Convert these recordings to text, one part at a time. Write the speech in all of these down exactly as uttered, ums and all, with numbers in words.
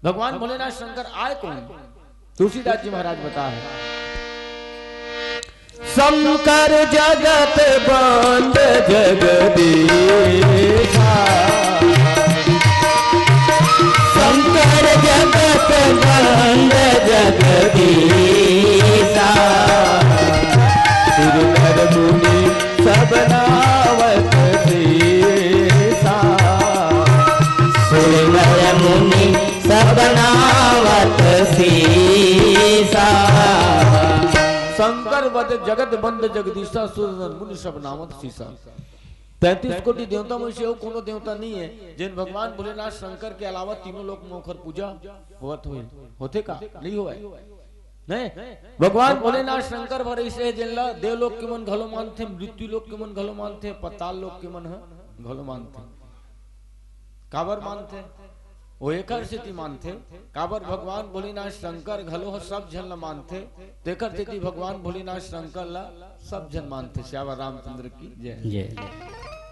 भगवान भोलेनाथ शंकर आए कौन? तुलसीदास जी महाराज बताए हैं, शंकर जगत बंद जगदीशा। शंकर जगत बंद जगदीशा। सुरनर मुनि सब नावत शीशा। सुरनर मुनि सब नावत शीशा। शंकर वध जगत बंद जगदीशा, सुरनर मुनि सब नावत शीशा। तैंतीस कोटि देवता में से अउ कोनो देवता नहीं है, जेन भगवान भोलेनाथ शंकर के अलावा तीनों लोक में ओखर पूजा होवत होय। होथे का? नहीं होवय। नहीं, भगवान भोलेनाथ शंकर बर अइसे हे, जेन ला देवलोक के मन घलो मानथे, मृत्यु लोक के मन घलो मानथे, पताल लोक के मन ह घलो मानथे। काबर मानथे? वो एकर सेती मानथे, काबर भगवान भोलेनाथ शंकर घलो ह सब झन ला मानथे, तेकर सेती भगवान भोलेनाथ शंकर ला सब झन मानथे। श्यावर रामचंद्र की जय। जय।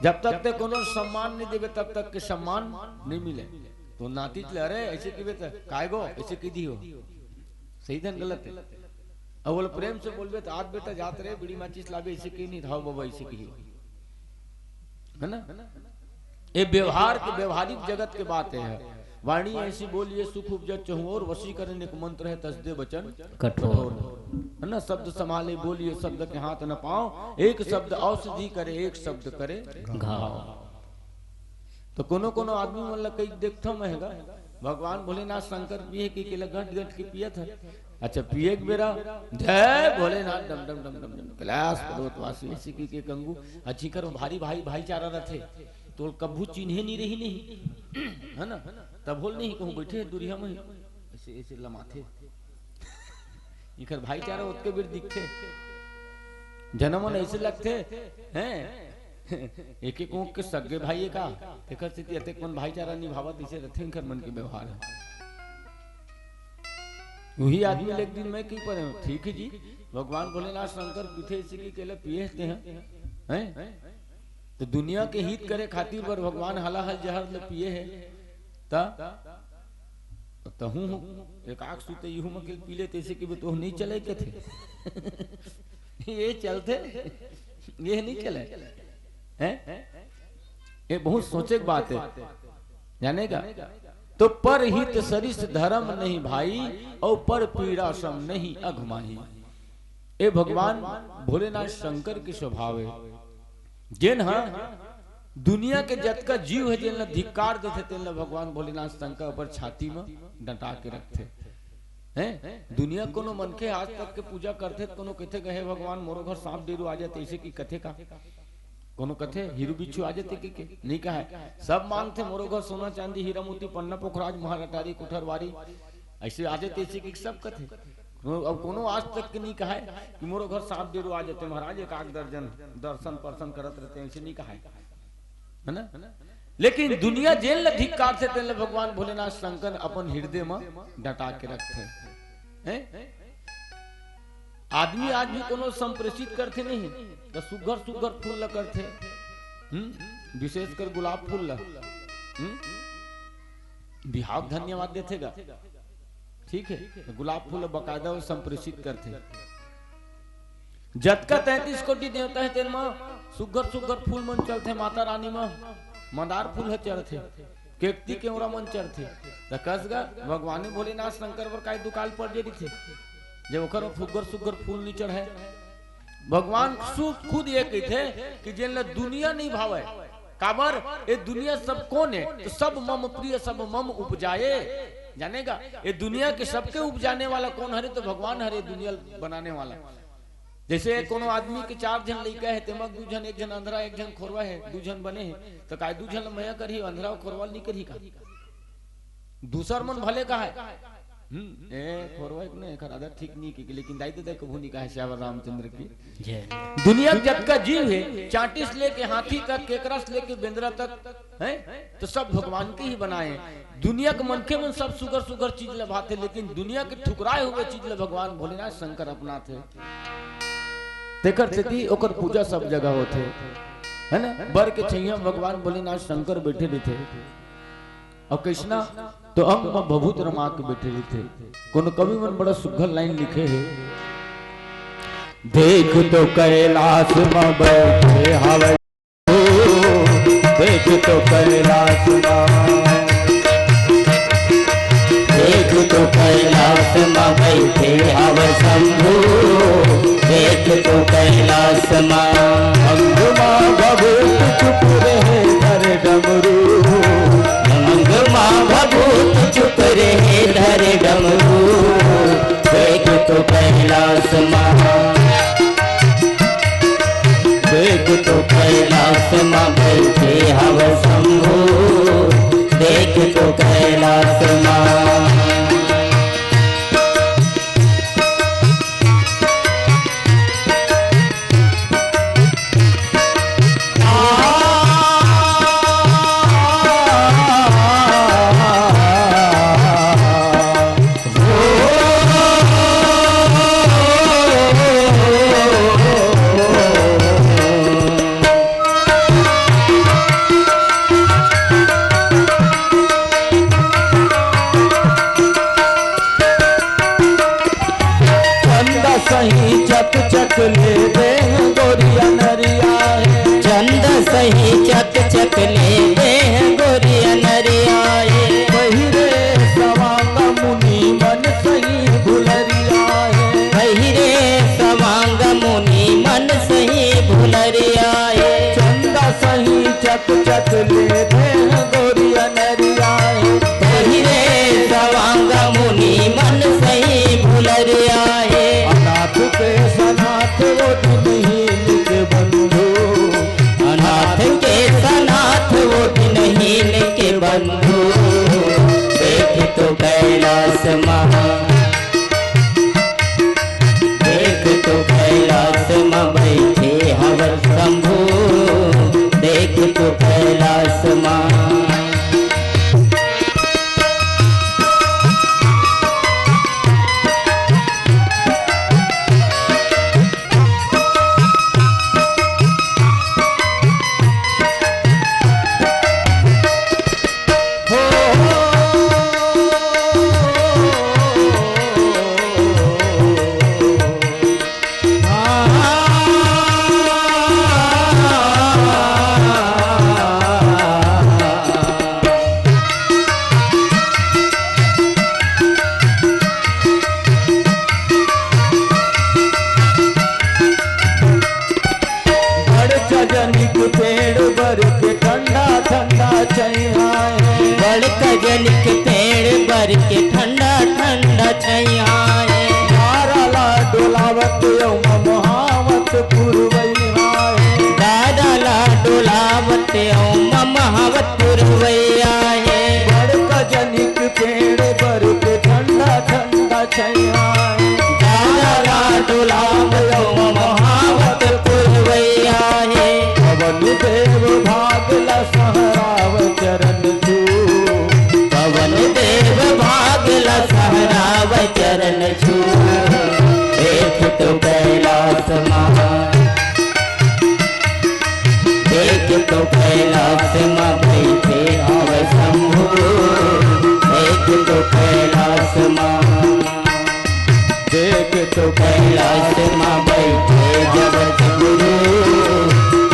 जब तक ते कोनो सम्मान नहीं देबे, तब तक के सम्मान नहीं मिले। तो नातीच ले, "अरे, ऐसे किबे त काय गो, ऐसे की दी हो?" सही धन गलत है। अब बोले, प्रेम से बोलबे त, "आज बेटा जात रहे, बीड़ी माचिस लाबे, ऐसे की नहीं, धाव बाबा, ऐसे की हो।" है ना? ये व्यवहार के, व्यवहारिक जगत के बात है। वाणी ऐसी बोलिए सुख उपजत चहुओर, वशीकरण एक मंत्र है, तज दे वचन कठोर। कठोर। है ना? शब्द संभाले बोलिए, शब्द के हाथ न पाओ, एक शब्द औषधि करे, एक शब्द करे घाव। तो कोनो कोनो आदमी मन ला कई देखथव मैं गा, भगवान भोलेनाथ शंकर पिए के, के ला गंट गंट के पियत है। अच्छा, पिए के बेरा जय भोलेनाथ डम डम डम डम डम, कैलाश पर्वतवासी ऐसे की के कंगू, अच्छी कर भारी भाई भाईचारा रथे, तो कभू चिन्हे नहीं रही नहीं, है ना? तब बोल नहीं कहूँ बैठे हैं दुरिया में, ऐसे, ऐसे लमाथे। इखर भाईचारा ओतके बेर दिखथे। जनमन ऐसे लगथे, हैं? एक एक ऊँख के सगे भाई का, तेकर सेती अतेक मन भाईचारा निभावत, इसे रथे इखर मन के व्यवहार है। वही आदमी ले एक दिन मैं की पढ़े, ठीक है जी, भगवान भोलेनाथ शंकर पीथे इसे की केला पिए ते हैं, हैं? तो दुनिया के हित करे खातिर बर भगवान हलाहल जहर ले पिए है, त तहूँ एक आँख सुते इहू मकिल पी ले, तैसे कि तो नहीं चले के थे। ये चलते, ये नहीं चले। हैं? ये बहुत सोचे की बात है, जाने का? तो पर हित सरिस धर्म नहीं भाई, और पर पीड़ा सम नहीं अघमाही। ए भगवान भोलेनाथ शंकर के स्वभाव है, जेन ह दुनिया के जतका जीव है, जेन ला धिक्कार देथे, तेन ला भगवान भोलेनाथ शंकर ऊपर छाती में डटा के रखथे। हैं? दुनिया कोनो मनखे आज तक के पूजा करथे, कोनो कथे, "गहे भगवान, मोरो घर सांप डेरू आ जाते," ऐसे की कथे का? कोनो कथे, "हीरू बिच्छू आ जाते," के, के? नहीं कहा है। सब मांगथे, "मोरो घर सोना चांदी, हीरा मोती, पन्ना पोखराज, महाराटारी, कोठरवारी, ऐसे आ जाते," ऐसे की सब कथे। अब कोनो आज तक के नहीं कहा है कि "मोरो घर सांप डेरू आ जाते महाराज, एक आध दर्जन दर्शन पर्शन करत रहते," ऐसे नहीं कहा है, है ना? लेकिन दुनिया जेन ला धिक्कारथे, तेन ला भगवान भोलेनाथ शंकर अपन हृदय में डटा के रखथे। हैं? आदमी आज भी कोनो संप्रेषित करथे नहीं, त सुघर सुघर फूल ला करथे। हम्म? विशेषकर गुलाब फूल ला। हम्म? बिहाव धन्यवाद देथे गा। ठीक है, त गुलाब फूल ला बकायदा वो संप्रेषित करथे। जतका तैंतीस कोटि देवता है, तेन म सुघर सुघर फूल मन चलथे, माता रानी म मंदार फूल ह चढ़थे, केकती केवरा मन चढ़थे। त कस गा, भगवान भोलेनाथ शंकर बर काय दुकाल पड़ जे रहिथे, जब ओकर म सुघर सुघर फूल नहीं चढ़े। भगवान सु-, खुद ये कहिथे कि जेन ला दुनिया नहीं भावे, काबर, ये दुनिया सब कोन है, तो सब मम प्रिय, सब मम उपजाए। जाने गा, ये दुनिया के सबके उपजाने वाला कोन हरे? तो भगवान हरे, दुनिया बनाने वाला। जैसे कोनो आदमी के चार झन लइका है, तेमा दू झन, एक झन अंधरा, एक झन खोरवा है, दू झन बने हैं, तो काय दू झन ल मया करही, अंधरा अउ खोरवा ल नहीं करही का? दूसर मन भले कहा है, "हम्म, ए, खोरवा एक ने, एकर आदत ठीक नहीं की," लेकिन दाई ददा कभू नहीं कहा है, श्यावर रामचंद्र की। जय। दुनिया के जतका जीव है, चांटी से लेके हाथी तक, केकरा से लेके बेंदरा तक, हैं? तो सब भगवान के ही बनाए हैं। दुनिया के मनखे मन सब सुघर सुघर चीज ल भाथे, लेकिन दुनिया के ठुकराए हुए चीज ल भगवान भोलेनाथ शंकर अपनाथे। तेकर सेती ओकर पूजा सब जगह होथे, है ना? बर के छैया भगवान भोलेनाथ शंकर बैठे रहिथे। अउ कइसना तो अंग म भभूत रमा के बइठे रहिथे। कोनो कवि मन बड़ा सुग्घर लाइन लिखे हे, देख तो कैलाश म बइठे हवय, देख तो कैलाश म, देख तो कैलाश म बइठे हवय शंभू, देख तो कैलाश म। अंग म भभूत चुप रहे धर डमरू, अंग म भभूत चुप रहे धर डमरू, देख तो कैलाश म, देख तो कैलाश म बइठे हवय शंभू, देख तो कैलाश म। चंदा सही चक चक ले दे गोरिया नरिया हे। चंदा सही चक चक ले दे गोरिया नरिया हे। पहिरे सवांग मुनि मन सही भुलरिया हे। पहिरे सवांग मुनि मन सही भुलरिया हे। चंदा सही चक चक ले दे गोरिया नरिया हे। पहिरे सवांग मुनि मन सही भुलरिया हे। अनाथ के सनाथ वो दिनहीन के बंधु। अनाथ के सनाथ वो दिनहीन के बंधु। देख तो कैलाश महा, देख तो कैलाश म बइठे हवय शंभू, देख तो कैलाश म। बड़ कजनिक पेड़ बर के ठंडा ठंडा छैया हे। बड़ कजनिक पेड़ बर के ठंडा ठंडा छैया हे। डारा ला डोलावत अउ ममहावत पुरवैया हे। डारा ला डोलावत अउ ममहावत पुरवैया हे। बड़ कजनिक पेड़ बर के ठंडा ठंडा छैया हे। डारा ला डोलावत अउ ममहावत पुरवैया हे। पवन देव भाग ला सहराव चरण छू। पवन देव भाग ला सहराव चरण छू। देख तो कैलाश महा, देख तो कैलाश म बइठे हवय शंभू। देख तो कैलाश म, देख तो कैलाश म बइठे जगत गुरु।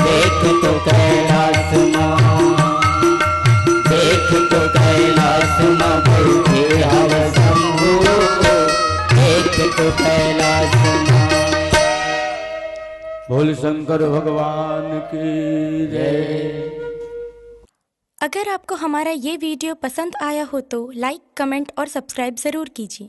देख तो कैलाश म, देख तो कैलाश म बइठे हवय शंभू। देख तो कैलाश म। बोल शंकर भगवान की जय। अगर आपको हमारा ये वीडियो पसंद आया हो तो लाइक, कमेंट और सब्सक्राइब ज़रूर कीजिए।